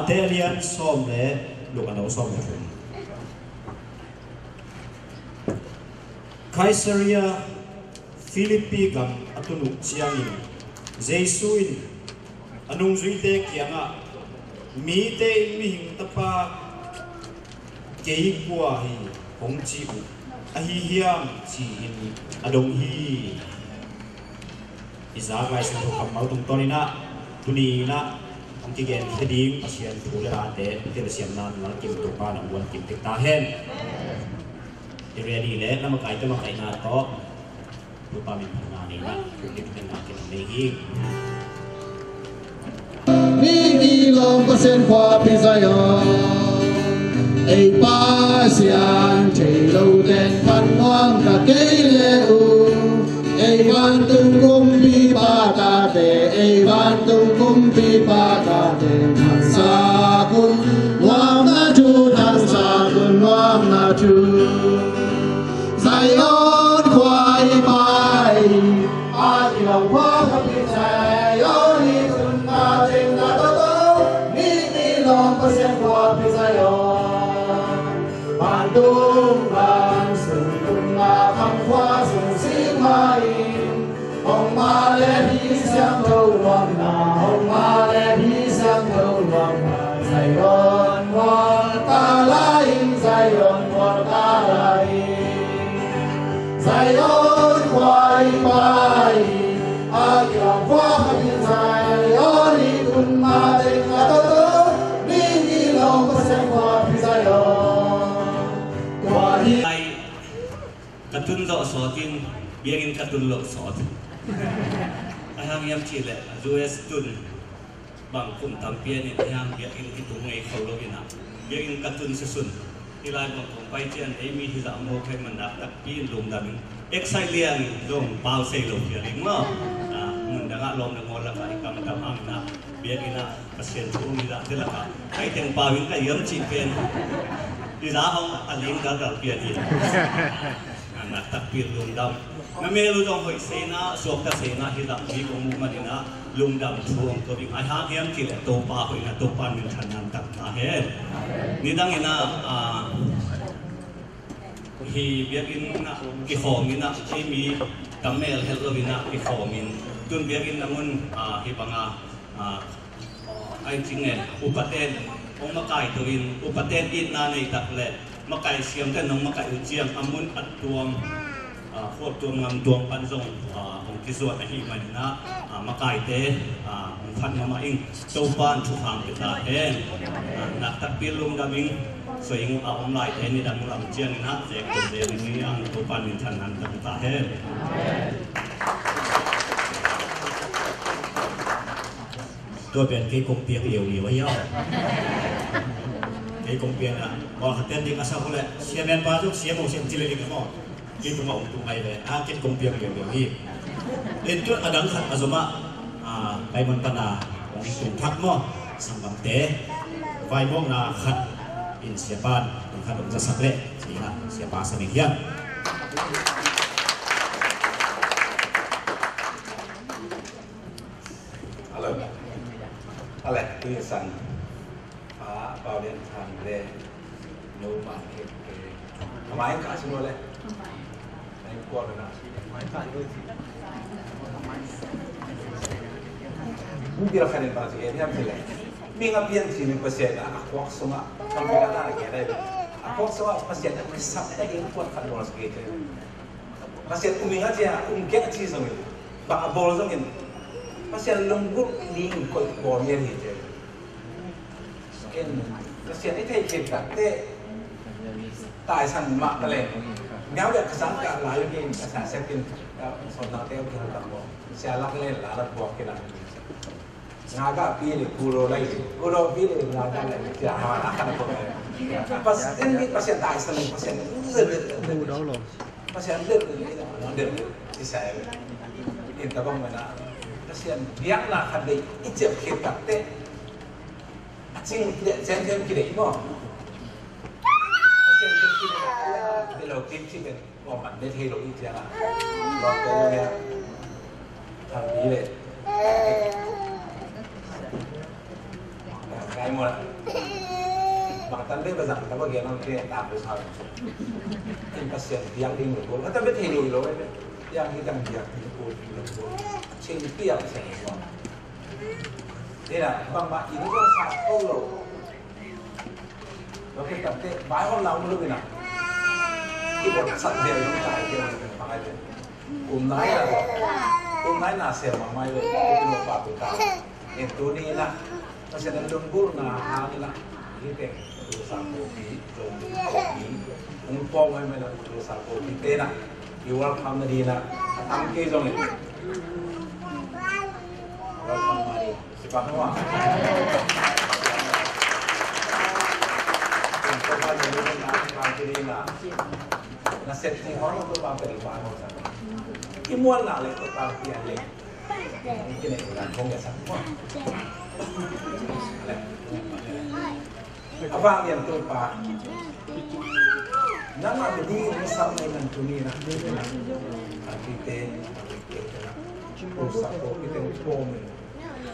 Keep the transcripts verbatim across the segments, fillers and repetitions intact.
Matthai a lian sawm le guk, a neu sawm le thum. Kaisaria Philippi gam a tun uh ciangin Jesu in a nungzuite kiangah, "Mite in Mihing Tapa kei kua hi hong ci uh ahi hiam?" ci-in a dong hi. I zak Lai Siangtho kammal tungtawn in ah, tuni in ah hong kigen khia ding Pasian thu le late telsiamna nalh kim Topa nang buan kim tek ta hen. I ready le na makaite makaihna tawh Topa min phatna nei in ah, Topa min phatna nei hi. Ni ni lawm Pasian khuapi Zion, ei Pasian thei lo ten phan nuam ka kei le uh. Ei vantung kumpipa tate, ei vantung kumpipa tate, thangsak un nuamna thu, thangsak un nuamna thu. Zion khua i pai, a kilawm khua ka pi Zion, i tunna teng na toto, ni ni lawm Pasian khuapi Zion. Vantung van sung tunna kham khua sung sing ma in, hong ma le hi siangtho nuamna, hong ma le hi siangtho nuamna. Zion mual ka la in, Zion mual ka la in. Zion khua i pai, a kilawm khua ka pi Zion, i tunna teng na toto, ni ni lawm Pasian khuapi Zion. Khua hi. Ka tun zawh sawt in, biakinn ka tun loh sawt. A hang hiam cih leh U S tun bang kum tampi a nih hiam, biakinn kitung ngei khol lo in ah, biakinn ka tun sisun. Hih lai bang kong pai ciang ei mi hizah maw khai man nak takpi in lungdam in, excite liang in zong pau sei lo phial in maw. Ah, mun dang ah lawm dang aw lakah i kam tam hang in ah, biakinn ah Pasian thu um hizah te lakah ai teng pau in ka hiam cih pen hizah hong a ling daldal pian hi. Nak takpi lungdam. Na mel uh zong hoih seina, suakta seina hi lam hi kong muh manin ah lungdam thu hong ko ding. Ai hang hiam cih leh Topa hoihna, Topa minthanna tak ta hen. Nidang in ah, ah, hi biakinn ah kikhawm in ah, ei mi tam mel het lo in ah kikhawm in, tun biakinn ah mun, ah, hi bang a, ah, ai cing e, upaten hong makaih to in, upaten itna nei tak leh makai siamte nong makaih uh ciang a mun a tuam, ah, khuap tuam ngam tuam pan zong, ah, hong kizuan ahih manin ah, ah, makaite, ah, hong phat mahmah ing. Topa in thupha pia ta hen. Ah, nak takpi lungdam ing. Soi ing uh a om laite nidang uh lam ciangin ah zek to zek ing, ang Topa in minthanna tak ta hen. Tua pen kei kong piak liauliau ahi aw. Kei kong piak a, kua khat ten ding a sak uh leh, siamen pa zong siamo siam ci le ding maw. Kei tungah ong tung ngai ve, a, kei kong piak liauliau hi. In tun a dang khat a zom ah, a, Kaimon pana ong tung thak maw. Sanggamte vaimawkna khat in siapan ong khat ong zasak leh, ci-in ah siapa sa ning hiam. Hello. Ale, tu ya sang. Pa, Pau Lian Thang le. No ma ke ke. Kamai ka sino le. Nai ko na. Mai ka ni ti. Bung kira kanin pa si Eliam sila. Mi nga pian si mi Pasian a kuak sunga. Kami ka na ke dai. A kuak sunga Pasian a kisap ta in kuat kan mo si ke. Pasian um ing a ci a, um kei a ci zongin, bang a bawl zongin, Pasian lunggulh ding koih bawl ngiat hi ci. Ken, Pasian i theih khit tak teh, taisan mah ta leng. Ngiau dek ka sang ka lai kin, ka sa sek kin, ka sawt nang teu ki hal tak bawl. Sia lak len la lak buak kin a. Nga ka pi le kuro lai le, kuro pi le nga ka lai le, tia ha na ka na ko. Pas en mi Pasian taisan, Pasian. Pasian deuh deuh deuh deuh. Ci sa in tabang mana. Pasian biakna khat dei i ciap khit tak teh. A cing deuh ciang ciang ki dei maw. Pasian deuh ki dei, deuh lo kim ci ben. Kua man deuh thei lo i ciang a. Lo te lo ya. Thang pi le. Kai maw. Tan ve ba zang ta ba gen ang te ta ko sa. Ken Pasian biak ding lo ko. Tan ve thei lo lo ve. Yang hi tang biak ding ko lo ko. Chin piak sa ko. Ina bang ma inu ko sa ko lo. Lo ke tan te bai hon lau lo ina. Ki bot sat dia lo ta ke lo pa ai ve. Kum nai na, kum nai na sel mahmah hi ve, kum nai pa kum ta. Ken tuni in ah, Pasian in lunggulhna hangin ah, hih teng Tusa Kopi, Zomi Kopi, hong pawng mahmah in ah Tusa Kopi te in ah, i welcome na ding in ah, a tam kei zongin. Welcome, Mari. Siapa nama? Ken Topa na ding in ah, a tam kei ding in ah. Nasep ding hong Topa ka ding pa hong sa. I muanna le Topa pian le. Kine i dan hong ya sa. A vang lian Topa. Nangmah bedi na sa mai man tuni na. A kite, a kite na. Tusa Kopi te pom.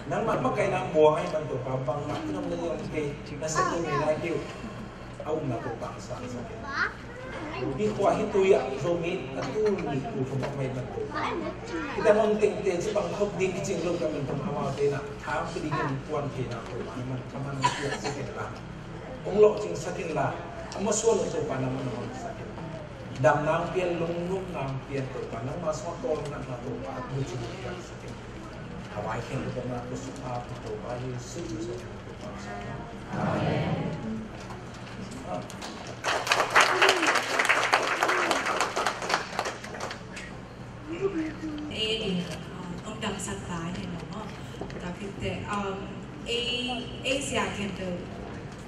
Nangmah makaihna buang ai man Topa bangmah i nom na lian kei. Nasep tuni na kei. A umna Topa sang sa kei. Hih khua hih tui ah Zomi a tu ni tu khawm mah mah hi man Topa. Hih tang hong tengte ci bang khop ding kicing lo ka man Topa, amaute in ah thang pi dingin puan theihna Topa na man ka man piak sa kei la. Hong lawhcing sa kei la. A masuan lo Topa na man hong sa kei. Damna hong pian, lungnopna hong pian Topa. Nangmah sungah tawlnga Topa a tu ci piak sa kei. A vai khen Topa na tu supa Topa Jesu Topa. Amen. Ei, um, hong damsak ta hen lo maw. Tua khit teh, um, ei, ei zia khempeuh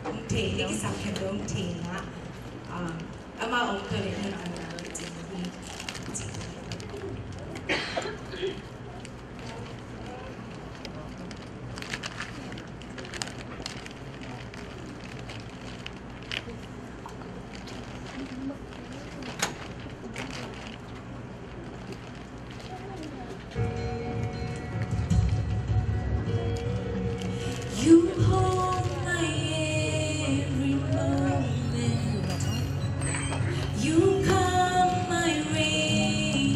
hong thei, ei kisam khempeuh hong thei na, um, amah hong tua leh hong damsak ta hen. You hold my every moment. You calm my raging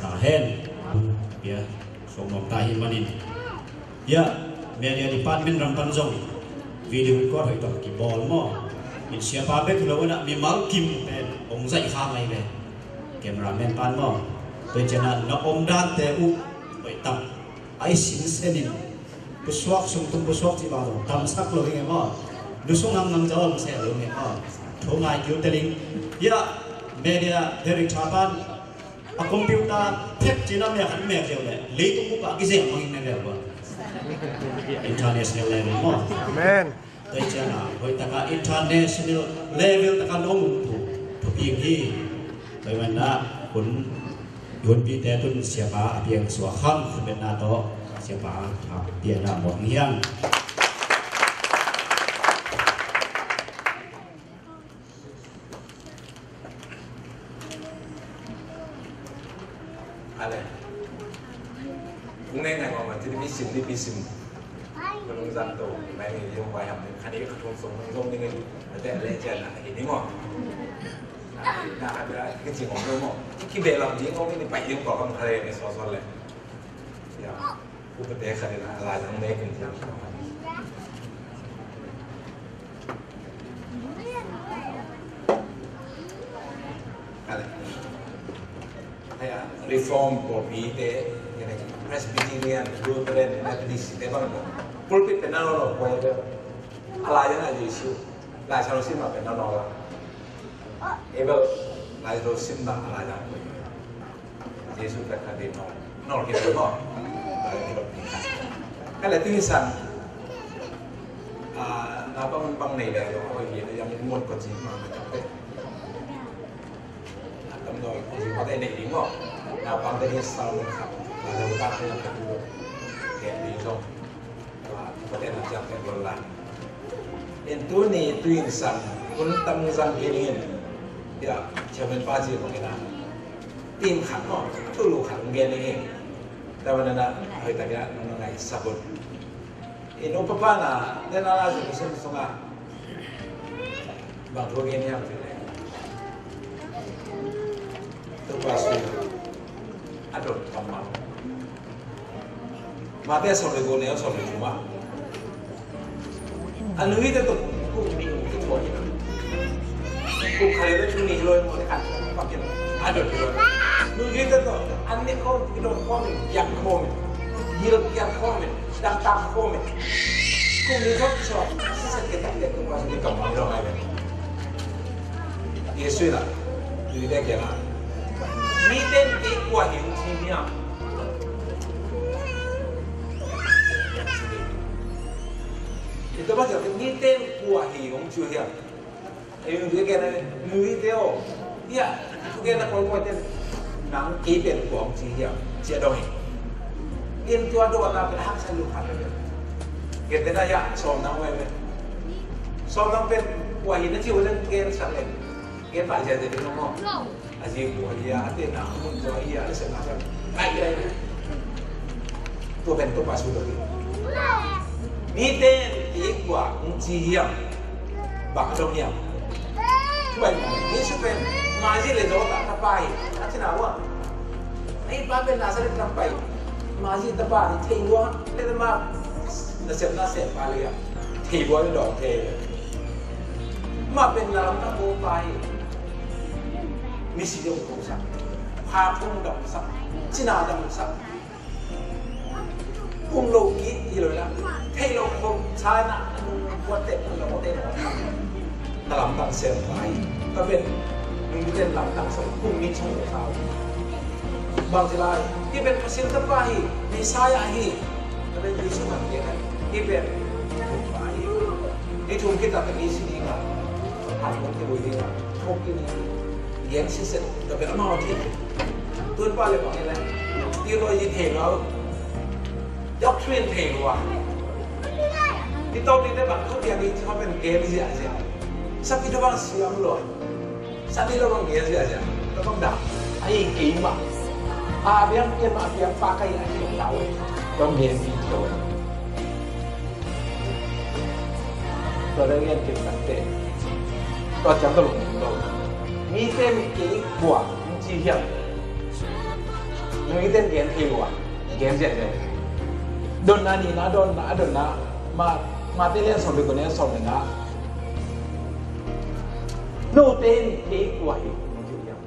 ta hen. Bia suang nuam ta hi manin, bia media department ram pan zong video record hoih tawh kibawl maw. In siapa bek hi lo in ah mimal kim pen hong zaih kha mai ve. Cameraman pan maw, tua ciangin ah na om dante uh hoih tam, ai sinsen in pusuak sung tung pusuak cih bang zong tamsak lo hi nge maw. Lusung ngamngam zo om seh lo hi nge maw. Thu ngai kiu teling. Bia media director pan a computer phek cina mia khat mia keu le leitung bup a kizem bangin na leu ba. International level maw. Amen. Tua ciangin ah hoih taka international level taka na om uh thu thu ping hi. Tua hi man ah hun hunpite tun siapa a piang suak kham khutbetna tawh siapa a pianna mawk hiang. Ale. Kung ne ngai ma ma ti mi sim ni pi sim. Ko lung zang to mai ni yong bai ham ni khani ka thong song zong ni ngai. Ate ale chen na ni mo. Na ada ki jing ong mo. Ki be lam ni ong ni pai yong ko kam khale ni so so le. Ya. Upate khat in a lai zang mek in. Reform pawlpi te, Presbyterian, Lutheran, Methodist te bang bang. Pulpit pen na lo lo poi te. A lai zang a Jesu. Lai sa lo sim ma pen na lo la. Abel lai sa lo sim ma a lai zang poi. Jesu pen khat ding nawl, nawl kei lo maw. Ka le tui sang, ah, na bang bang nei le lo, oi, ye yang mun ko ji ma ka pe. Na tam nawl ko ji ma te nei ding maw. Na bang te ni sa lo khat. Na lo ka ni ka tu. Ke ni zong. Tua, tua te na ciang te gol la. In tuni tuin sang, hun tam zang kei ning in. Tia, chairman pa ci bang ina. Tim khat maw, thulu khat gen ning in. Tua mana na, hoi ta kia, nang ngai sabut. In upa pa na, den ala ci kusum sunga. Bang thu gen hiam ci le. Topa Jesu a dot kammal. Mate sawm le guk neu sawm le thum ah. A nu hite tawh kum nih kithuah hi. Kum khat le thum nih hi lo in mawte khat pakin a dot hi lo. Nu hite tawh an ne khawm, kidon khawm in, piak khawm in, gil piak khawm in, dangtak khawm in. Kum nih tawh kisawh, sisat ke tak le kum khat le kammal hi lo ngai ve. Jesu in ah, mite kiangah, mite in kei kua hi hong ci hiam? Mite in kua hi hong ci hiam? Ei mite kiangah, mite aw, hia, tu kiangah kua kua ten nang kei pen kua hong ci hiam? Ci a dong hi. In tua dong a pen haksa lu khat le. Kei ten a hia, sawm nang wai pen. Sawm nang pen kua hi na ci uh ten kei sak le. Kei pa zia zia ding maw. A zi kua hi a, a tena a mun zaw hi a, a sena sena. Ai, ai, ai. Tua pen Topa Jesu tua hi. Mite in kei kua hong ci hiam? Bang dong hiam? Tua hi maw. Jesu pen Mary le Joseph tapa hi. A cina ua. Ei pa pen Nazareth lam pai. Mary tapa hi thei ua. Le ma nasep nasep pa le a. Thei ua le dong thei. Mah pen na lam na ko pa hi. Misi dong ko sak. Pha phung dong sak. Cina dong sak. Kum lo ki hi lo na. Thei lo ko sa na. Ko te ko lo te lo. Na lam tang sem pa hi. Ka pen nung ten lam tang sem kum ni chung sa. Bang ci lai. Ki pen Pasian tapa hi. Messiah hi. Ka pen Jesu man ke na. Ki pen pa hi. Ni thum khit a ka ni si ding a, han kong ki bui ding a, thok ki ni, gen siset, ka pen amau thei. Tun pa le bang le, theology thei lo, doctrine thei lo a. Ni tawp ni te bang tu piang ni ci khawng pen gen ziahziah. Sa pi tawh bang siam lo. Sa pi tawh bang gen ziahziah. Tawh bang dah. Ai kei mah. A biang kei mah, a biang pa ka hi a kei mah. Tawh gen pi tawh. Tua dang hian kei takte. Tua ciang ka lungdam lo. Mite in kei kua hong ci hiam? Nungzuite in gen thei lo a, gen ziahziah. Dotna nihna, dotna a dotna, ma, Mate lian sawm le guk, neu sawm le nga. Note in kei kua hi nong ci uh hiam?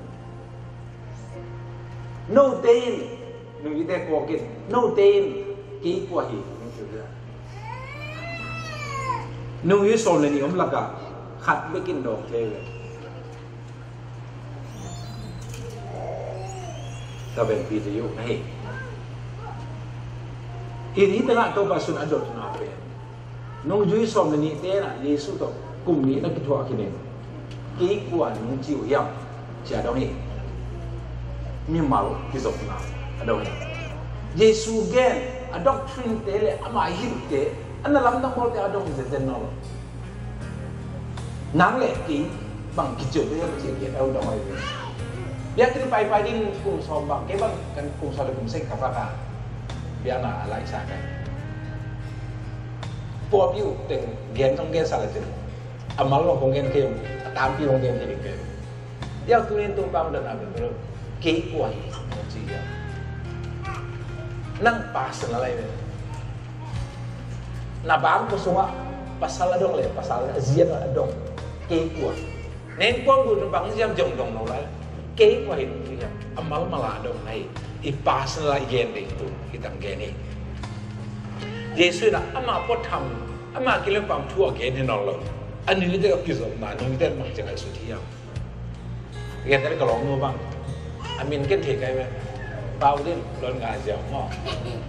Note in, nungzuite kawk in, note in kei kua hi nong ci uh hiam? Nungzui sawm le nih om lakah khat bekin dawng thei ve. Ka vengpi te uh na hi. Hih, hih tengah Topa Jesu in a dotna pen, nungzui sawm le nihte in ah Jesu tawh kum nih na kithuah khin in, kei kua nong ci uh hiam, ci a dong hi. Mimal kizopna a dong hi. Jesu gen a doctrine te le ama hilhte a na lamdang bawlte a dong hi zenzen nawn lo. Nang le kei bang kici uh hiam, ci a kiat a uh dong ahi ve. Biakinn paipai ding kum sawm bang, kei bang kan kum sawm le kum seng ka vak a, biakna a laihsa kai. Puapi uh teng gen zong gensa le cin, a mal bang kong gen kei ung, a tampi bang gen kei ding kei. Biak tu nin tung bang dan a ben bel kei kua hi nong ci hiam? Nang personal ahi ve. Na bangkua sungah pasal a dong le pasal a zian a dong, kei kua hi. Neng kuang bu bang ziam zong dong lo lai. Kei kua hi nong ci hiam? A malmal a dong na hi. I personal a i gen ding tu hi tang gen hi. Jesu in ah ama puatham, ama kilemkam thu a gen hi nawn lo. A nungzuite a kizopna, nungzuite in bang ci a ngaihsut hiam? Gen tel ka lawmnu bang, a min ken thei kai ve. Pau din lon nga ziau maw.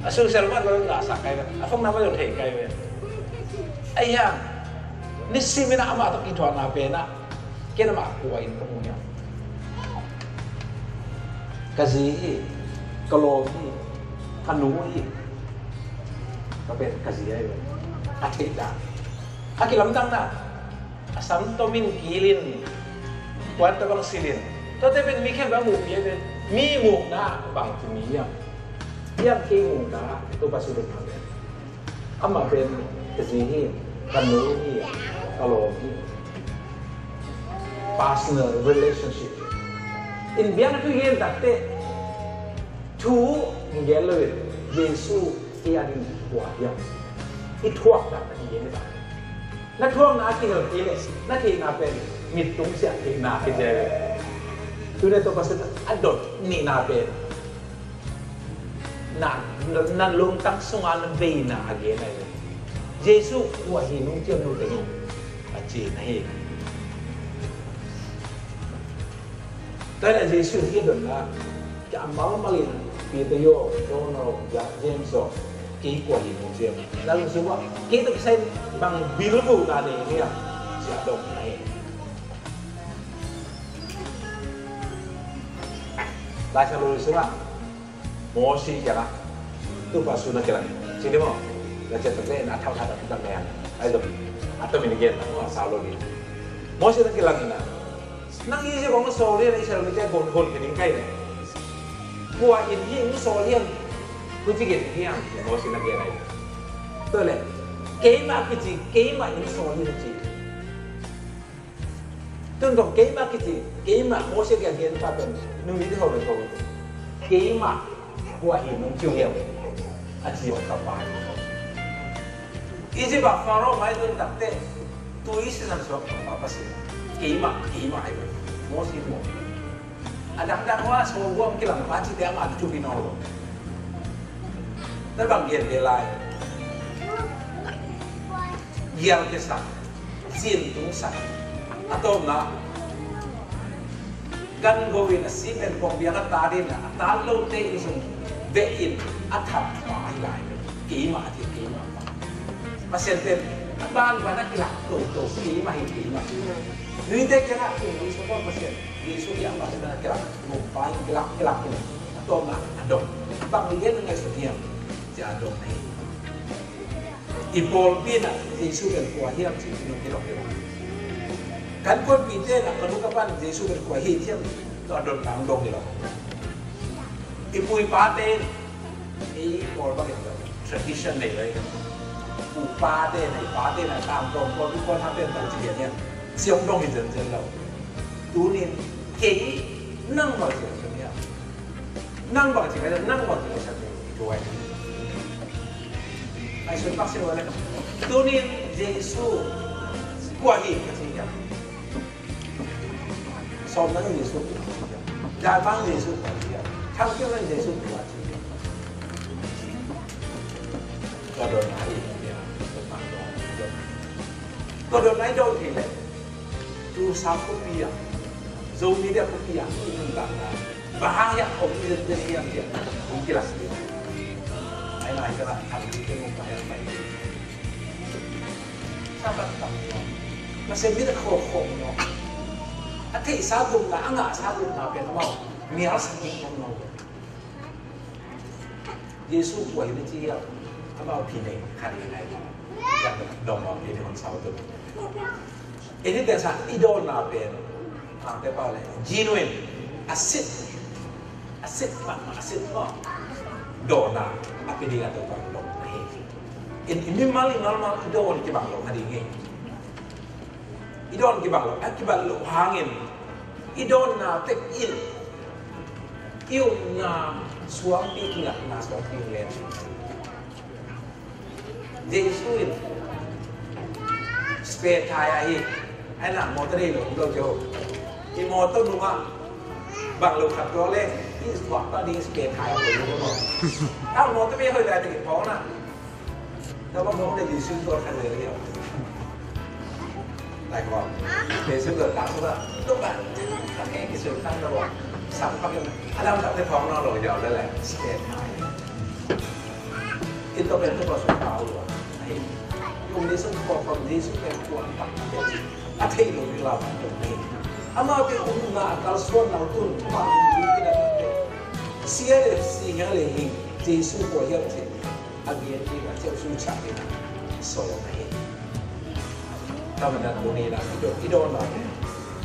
A sungsel mat lon nga sak kai ve. A phone number lon thei kai ve. Ahi hang, nisimin ah amah tawh kithuahna pen ah ken amah kua in ka mu hiam? Ka zi hi, ka lawm hi, ka nu hi. Ka pen ka zi ahi ve. A theih dan, a kilamdanna, a sam tomin kilin, kuan tabang silin, tuate pen mi khen bang muhpi ahi ve. Mi muhna bang ci mi hiam? Hiam kei muhna, Topa Jesu pen amah pen ka zi hi, ka nu hi, ka lawm hi. Personal relationship. In biakna thu gen takteh thu in gen lo in, Jesu kei a ding kua hiam? I thuak dan a kigen hi ta. Na thuakna a kihel kei leh na theihna pen mit tung siah theihna kici hi ve. Tuni Topa Jesu a dot nihna pen na, na, na lungtang sunga na veina a gen ahi ve. Jesu kua hi nong ci hiam, note in, a ci na hi. Tua leh Jesu in hih dotna, ka malmal in Peter aw, John aw, Ja-, James aw, kei kua hi nong ci hiam? Na lungsim uah kei tawh kisai bang bilbulna nei hiam, ci a dong na hi. Laisiangtho sungah Moses kiangah Topa Jesu na kilang hi, ci ni maw? Na ciah tak leh na thau thau tak tak leh a, ai dong, a tomin gen na maw, a sau lo ding. Moses na kilang hi na, nang Egypt hong sawl hi a, Israel mite hong hon khin ding ka hi leh, kua in hih hong sawl hiam? Huci gen hiam? Moses na gen ahi. Tua leh keimah kici, keimah in sawl hi ci. Tun dong keimah kici, keimah Moses kiang gen pa pen, nungzuite hong ven ko. Keimah kua hi nong ci uh hiam, a ci uh ka pa. Egypt ah Pharaoh maitun takteh tui sisan suak pa Pasian. Keimah, keimah ahi ve. Moses maw. A dangdang uh a sawlguam kilang pa cite amah thupi nawn lo. Tua bang gen ve lai. Gial kiasak, cin tungsak, a tawpna gan go in a si pen pawng biak a tat in a tat lote in zong beh in a that pa hi lai. Keimah a ci, keimah. Pasian pen a banban a kilak toto, keimah hi, keimah. Nuite kiangah tung tung sa Pasian. Jesu kiangah Pasian a kilak, nungpa hi kilak, kilak in a tawpna a dong. Bang gen ngaihsut hiam, ci a dong na hi. I pawlpi in ah Jesu pen kua hiam cih nong kidong kidong. Kan kuanpite in ah ka nu ka pa'n Jesu pen kua hi hiam, tua dotna hong dong hi lo. I pu i pate in, ei pawl bangin tradition nei lo hi. Pu pate in, i pate in ah tangtawng pawlpi kuan hate in tang ci hiam hiam, ci hong dong hi zenzen lo. Tunin kei nangmah zenzen hiam. Nang bang ci ka, nang bang ci ka, sa te i tuai. Ai sun pak sin wala. Tunin Jesu kua hi ka ci ka. Sawm nang Jesu kua ci ka. Dah bang Jesu kua ci ka. Thang keu nang Jesu kua ci ka. Tua don ai. Tua don ai don hi le. Tu sa kopi a. Zomi dia kopi a. Bang hang hiam om i den hiam hiam. Hong kilas ding. Ai nai ka na tham ding te mong pa hiam pai. Sa ban tam ding. Pasian min a khawh khawh ding. A theihsa gupna, a ngahsa gupna pen amau mial sak ding om lo. Jesu kua hi na ci hiam. Amau phi nei kha ding nai. Dong mawk phi nei hon sau tu. Ei ni teng sa i dawnna pen, Mangte pau le, genuine, a sit, a sit mahmah, a sit mawk dawnna a pia ding a Topa dawnna hi. In, in mimal, in mimal i dawn kibang lo a ding hi. I dawn kibang lo, a kibang lo hangin i dawnna tek in i upna suangpi, kingatna suangpi len. Jesu in spare tire ahi. Ai na motor nei lo lo jo. I motor nungah bang lo khat tua le i suak ta ding spare tire lo lo. Au motor mi hoi lai te ki pau na. Tau bang mo de Jesu tua khat le lo. Lai ko. Jesu tua ta ko ta. Tua ba. Ta ke ki su ta lo. Sam pa ke. Adam ta te pau na lo jo le le. Spare tire. Ito pen ito pasu pau lua. Ahi. Kum ni sun ko pam ni sun pen kuan tak ni. A thei lo ni lau kan tum ni. Amau te kum na a kalsuan lau tun. Pam ni ki na te. Sia le si hia le hing. Jesu ko hiam te. A gen ni na te su cha ni na. So na hi. Tama na tu ni na. Ito, ito na.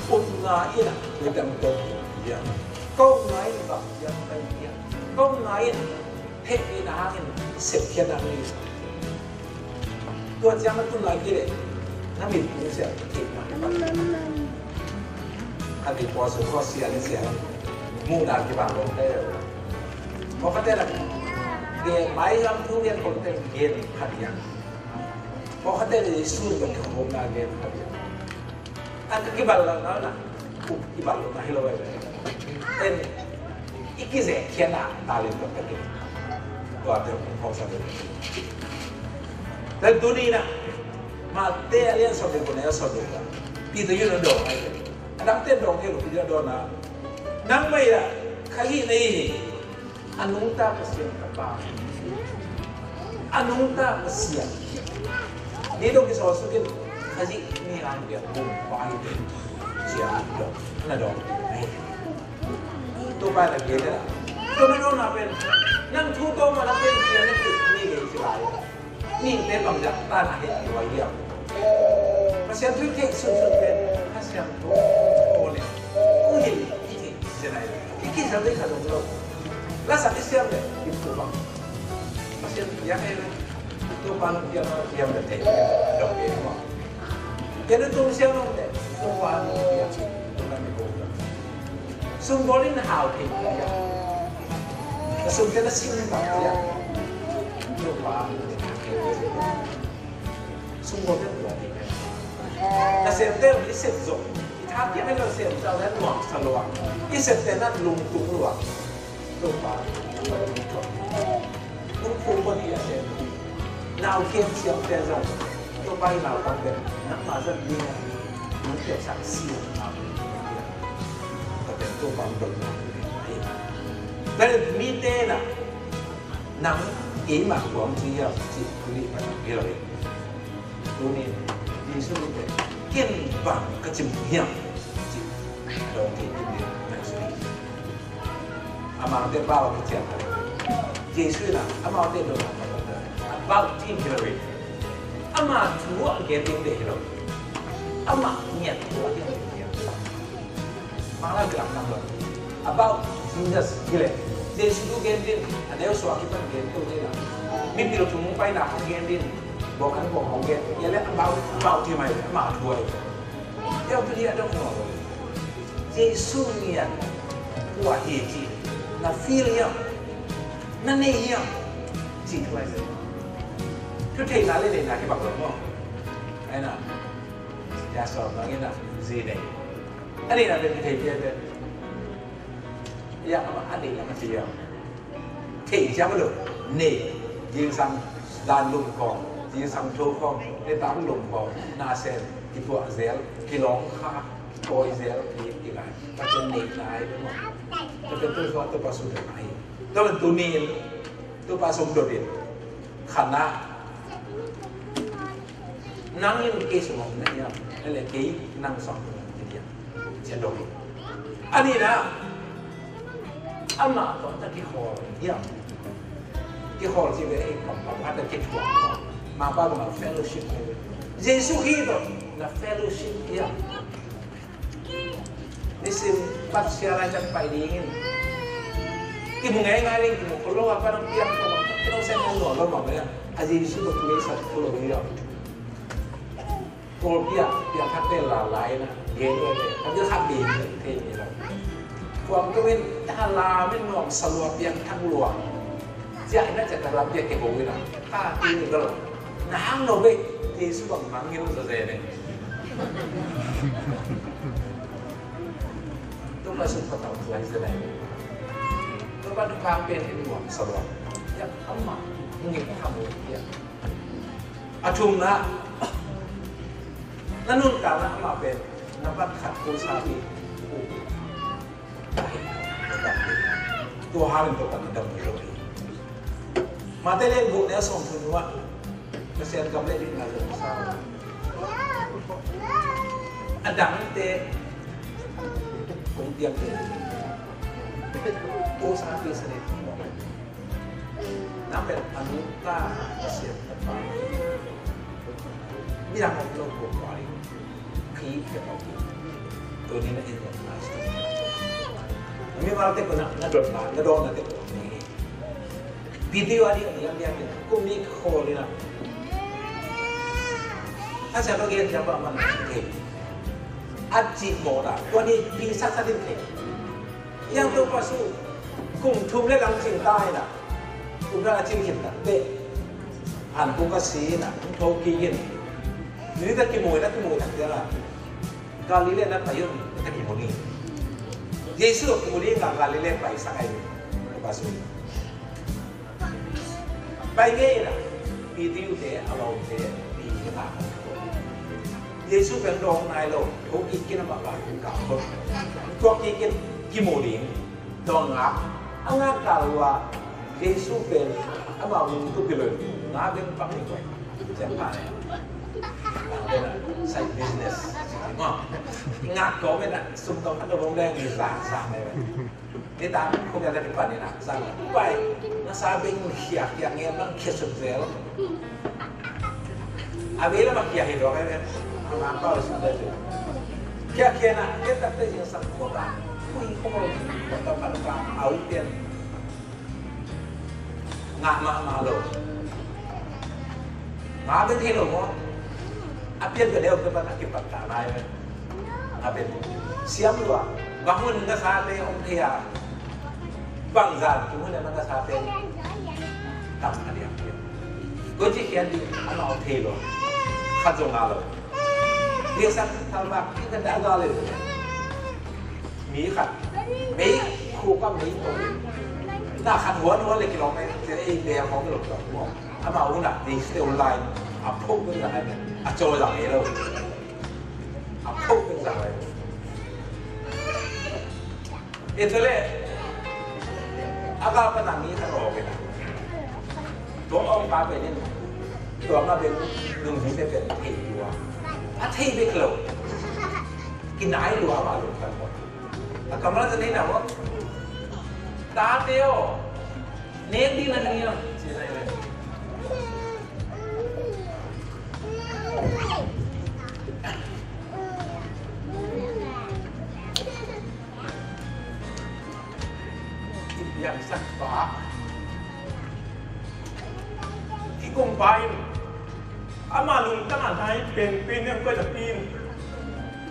Kum na ina. Ito na ina. Kum na ina. Kum na ina. Heh, ih na hangin sepkhiatna hi. Tua ciang na tun lai kei leh na mit kung sia kei na. Khat nih pua sung kua sia le sia. Muhna kibang lo te. Pawlkhatte na gen mailam thu gen, pawlkhatte gen khat hiam. Pawlkhatte na sun kong na gen khat hiam. A ka kibat lo na na. Kibat lo na hi lo ve. En i kizek khiatna talent ka pe. Tua te hong sa ve. Tua tuni na. Mate a lian sawm le guk na sawm le guk. Peter yun a dawng ai ve. A dangte dawng hi lo, Peter a dawng na. Nangmah a kha hih na hi. A nungta Pasian ka Pa. A nungta Pasian. Ni dong ki sawsuk in Khazih ni lang piak bum pa hi te. Sia dong na dong. Topa na gen na. Topa na dong na pen. Nang thu to ma na pen sia na ki ni gen si lai. Mihingte bangzah tan a heh lua hiam? Pasian thu i theih sunsun pen Pasian thu aw le. Kong hilh i theih zenai le i kizang dei kha zong lo. Lasak i siam le i thu bang Pasian thu piang ei le. Topa thu piang a siam le thei dong pe maw? Ken a tung siam lo le Topa thu piang. Topa thu piang. Sum bawl in hau thei piang. Ka sum te na sim tak piang. Topa sum bawl te tua thei piang. Ka sem te i sem zong i tha piang, ka sem zong na nuam sa lua. I sem te na lungtung lua. Topa, Topa, Topa. Nung kum bawh ni a sem. Nau kem siam te zong. Topa i nau kam pen. Nang ma zat ni a. Nung kem sak siam a. Ka pen Topa Topa. Pen mi te na. Nang i ma kuam ci a ci kuli pa nang. Tuni, Jesu in ken bang ka cim hiam? Ci dong thei tunin nang sini. Amaute pau a kician. Jesu in amaute dong a pau a. About him hi lo. Ama thu a gen ding deih hi lo. Ama ngiat thu a gen ding hi lo. Mangla kilam nang lo. About Jesus hi le. Jesu thu gen din. A neu suak kipan gen to hi la. Mipil thu mung paina hong gen din. Bawk an bawk hong gen. Ia le about, about hi mai. Ama thu ai. Ia tu dia dong lo. Jesu ngiat. Kua hi ci. Na feel hiam? Na nei hiam? Cih thu ahi ve. Thu theihna le neihna kibang lo maw? Ahi na, ya sawm na ngen na zi nei. A neihna pen kithei pian pen. Ya, a neihna kithei hiam? Thei ciang lo. Nei. Zingsang dan lum khawng, zingsang tho khawng, netak lum khawng, na sem, kituah zel, kilawng kha, kawi zel, ki, ki lai. Tua pen neihna ahi ve maw? Tua pen Topa, Topa sung dot ahi. Tua pen tuni in Topa sung dot in, khatna, nang in kei sung om na hiam? Ahih leh kei nang sung om na hiam? Sia dong in. A nihna, amah tawh na kikhawl hiam? Kikhawl ci ve, ei kam pau khat a kithuah. Mangpa kamah fellowship ahi ve. Jesu Khrist tawh na fellowship hiam? Nisim pat sia lai ciang pai ding in. Kimu ngeingai ding, kimu kho lo a, pa nang piang kho lo, kino sem nang lo lo mah mah a. A Jesu tawh kei sa kho lo hi a. Kawlpi ah piangthakte la lai na, gen lo te, a dil khat ding thei ni lo. Kuam tung in, ta la min nuam sa lua piangthak lua. Cia ina cia ta la piang ke bo ina. Ka ti ni lo. Na hang lo be, Jesu bang mang hi lo sa se ne. Topa sung patau tuai se lai. Topa thupha pen in nuam sa lua. Ya, ama, ngi khamu ya. A thumna, na nuntakna amah pen, na bat khat ko sa pi. Tua hangin Topa na dam lo hi. Mate lian guk neu sawmthum ah, Pasian gam le dikna zong sa. A dangte kong piang te. Ko sa pi sa ne. Nang pen a nungta Pasian na pa. Midang om lo ko pa ri. Khi ke pa ri. Tuni na in na sa. Mi mal te ko na, na dot na, na dot na te ko ni. Video a ding a ding a ding a ding. Ko mi ko ni na. A sa to gen japa man. A ci mo da. Ko ni pi sa sa ding ke. Yang Topa sung kum thum le dang cing ta hi na. Kum thum le dang cing khin ta. Te. Han kum ka si na. Kum thum ki yin. Ni ta ki mui na ki mui ta te la. Galilee na pai yun ta ki mui ni. Jesu ki mui ni ka Galilee pai sa kai. Topa sung. Pai ngei na, Peter te, a lo te, pi na. Jesu pen dawng nai lo, thuk kik in amah ka kau khol. Tuak kik in kimu ding, dawng ngak. A ngak kal uh a, Jesu pen amah hong tu pi lo, ngak ding pak ni koi. Ciang pa ne. Side business. Ngak ko me na, sum tawh a dawng deng ni sa, sa ne. Ni ta, ko bia ka ti pan ni na, sa, pai, na sa beng khia, khia ngen nang khia suk zel. A vei la ma khia hi dok ai ven. Ko na pa suk zel. Khia, khia na, khia tak te jing sang ko ta. Kui ko mo, ko ta pan ka, au pian. Ngah mahmah lo. Ngah bek hi lo maw? A pian ka deuh ka pan a kipat ta lai ve. A pian siam lua. Bang hun ka sa te om thei a. Bang zan ki hun na ka sa te. Tam a diam diam. Ko ci khian di a ma om thei lo. Khat zong ngah lo. Bia sak thalmak ki ka da ga le. Mi khat mei khuk a mei tawh na khat huan huan le kilawm ei te ei bia khawng lo tawh maw? Amah hun ah ding site hun lai a phok bek zang ai a caw zang ei lo. A phok bek zang ai. Ei tua le a ka pan a mi khat awk in a tua awk ka pen in tua ma pen lungzite pen thei lua a thei bek lo. Kinai lua ma lungtang maw? A kammal zan hi na maw? Tate aw, nek ding na hi a. I piangsak pa, i kong pa in ama lungtang a nai penpen in koi ta pin.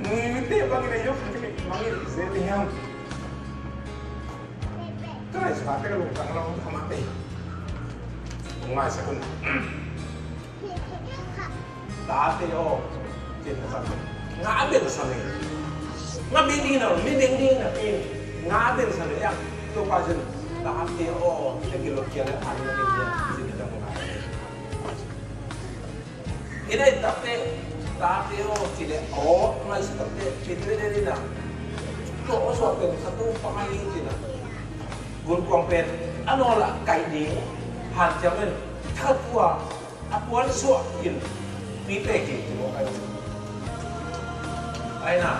Nui te bangin a yok mangin zel hiam? Ka ngaihsut a tek a lungtang lam a mah tei. Kong maisak un. Tate aw, cin na sak. Nga bel sa le. Nga bel ding na, mi bel ding na pin. Nga bel sa le ya. Topa cin. Tate aw, na gilo kia le an na bel dia. Cin na sak. Ina i takte, tate aw, ci le aw, ngaihsut takte, ci le le na. Tua aw suak pen sa tu pa ngai ci na. Gunkuang pen, a nawl ah kaih ding, hanciam in, tha tua, a puan suak in, mi pek in, ci lo kai. Ai na,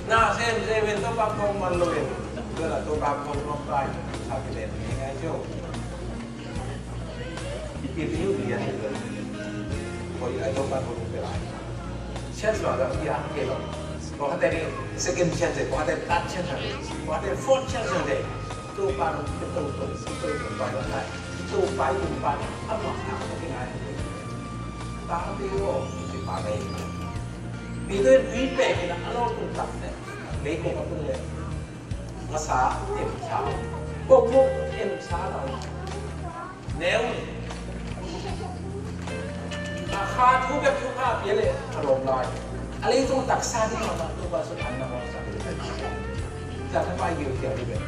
na sem sem in, Topa kong man lo in, tua la Topa kong man pai, sa pi le, ni ngai cio. Pi pi u dia ni lo. Ko i ai Topa kong pe lai. Chance lo, la, ya, ke lo. Ko hate ni second chance, ko hate third chance, ko hate fourth chance de. Topa nong pe to to, pe to to, pa nong ngai. Topa i tung pa nong, a nong a ko ti ngai. Tate aw, ci pa ngai. Pi to i pe ki na a lo tung tak ne. Lei ko ka tung le. Masa em sa. Ko mo em sa lo. Neu. A kha thu bek thu kha pia le a lawm lai. A leitung taksa ding a mah Topa sung an na mawh sa. Za na pai gil kia ding bek.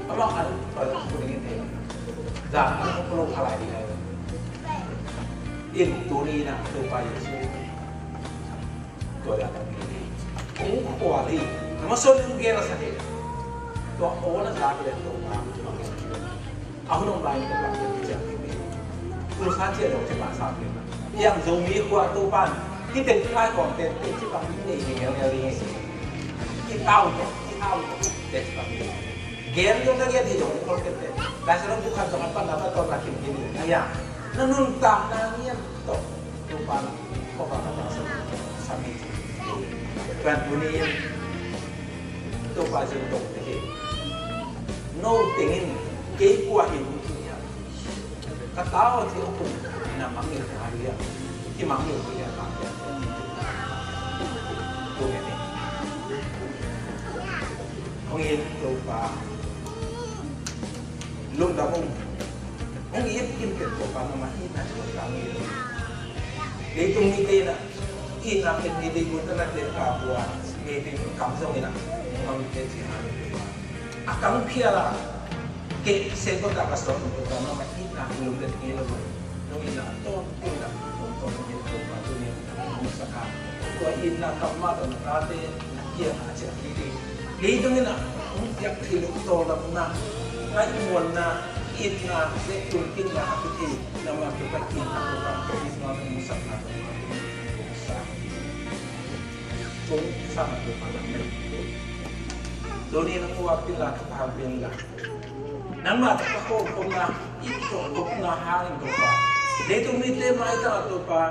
A mah an pa ku ding in thei. Za an ko lo kha lai ding a. In tuni na Topa Jesu. Tua dan a mi ding. Kong khua ding. Na masa ding gel a sa ding. Tua aw na za ding Topa. A hun om lai Topa, ciang hi mi. Tua sa ciang dong ciang sa hi mi. Yang Zomi khua Topa. Hih teng lai kong teng teng ciang hi mi, hi mi, hi mi. Hi tau to, hi tau to. Teng ciang hi mi. Gen dong na gen hi dong ko teng teng. Lai sa dong bukan dong apa na pa to na kim hi mi. Ayang. Na nuntak na ngiam to. Topa na. Topa na sa. Sa mi. Kan tuni. Topa zong dong te hi. No tengin kei kua hi. Ka tau a thi a kum na mangngilh ka hai liang. Ki mangngilh ki liang ka hai liang. Tu nge ni. Hong in Topa. Lungdam ung. Hong in kim pen Topa na ma hi na Topa hong in. Leitung mite na. Itna pen mite gun ta na te ka bua. Mite kam zong in a. Hong in te ci ha. A kang phial a, kei seng ko ta ka sawm ko ta, mama itna lum le kei lo. Nong itna tawm tawm na, tawm tawm na, tawm tawm na, tawm tawm na, tawm tawm na, tua itna kam ma tawm na, tate na kia na cia ki di. Leitungin a, hong piak thei lo tawm lam na, ngaihmuanna, itna, le tungkimna a kithei, na ma kei pa itna ko ka, itna ko musak na ko ka, musak. Kong sa na ko ka, musak. Tuni na ko a pila ka pa pila. Nangmah tawh ka khawmkhawmna, i khawmkhawmna hangin Topa, leitung mite maitang ah Topa,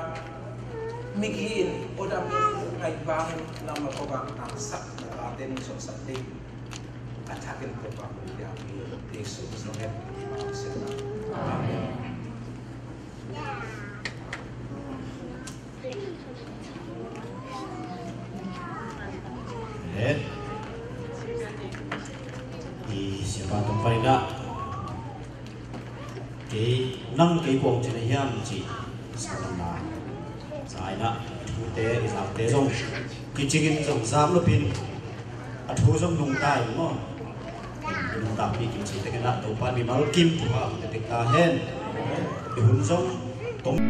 migin, odam in, ngaih bangin, nangmah Topa, tangsak, na tate nong sawmsak ding. A thakin Topa, kong piak hi, Jesu Khrist min in. Amen. Eh. I siapa tung pai na. Kei nang kei kuang cina hiam ci. Sa na. Sa ina. Tute i zak te zong. Kicingin zong zam lo pin. A thu zong nungta in maw. Nungta pi kim ci tekin ah Topa mimal kim thu ha hong tek ta hen. I hun zong tong.